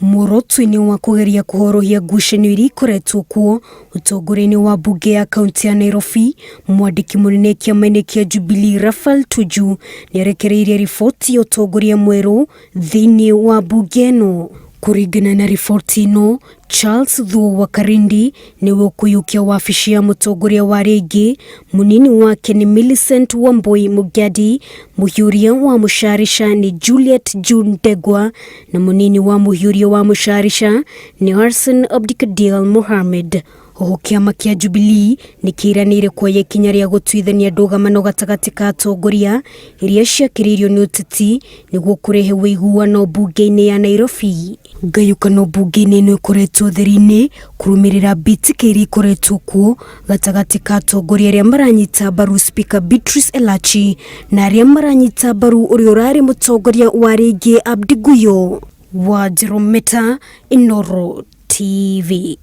Muoroto-inĩ wa kũgeria kũhorohia ngucanio iria ikoretwo kuo ũtongoria-inĩ wa mbunge ya kaunti ya Nairobi, mwandĩki mũnene kĩama-inĩ kĩa Jubilee Raphael Tuju nĩarekereirie riboti ya ũtongoria mwerũ thĩinĩ wa mbunge ĩno. Kũringana na riboti ĩno, Charles Thuo wa Karindi nĩwe ũkũiyũkia wabici ya mũtongoria wa arĩa aingĩ, mũnini wake nĩ Millicent Wambui Mugadi, mũhiũria wa mũcarica nĩ Juliet June Ndegwa na mũnini wa mũhiũria wa mũcarica nĩ Harrison Abdikadir Mohamed. Oho kĩama kĩa Jubilee nĩ kĩranĩire kuoya ikinya rĩa gũtuithania ndũgamano gatagatĩ ka atongoria iria ciakĩrĩirio nĩ ũteti nĩguo kũrehe ũiguano mbunge-inĩ ya Nairobi. Ngayũkano mbunge-inĩ ĩno ĩkoretwo ũtheri-inĩ kũrũmĩrĩra mbĩtĩka iria ikoretwo kuo gatagatĩ ka atongoria arĩa maranyita mbaru Spika Beatrice Elachi na arĩa maranyita mbaru ũrĩa ũrarĩ mũtongoria wa rĩngĩ Abdi Guyo. Wanjerũ Meta, Inooro TV.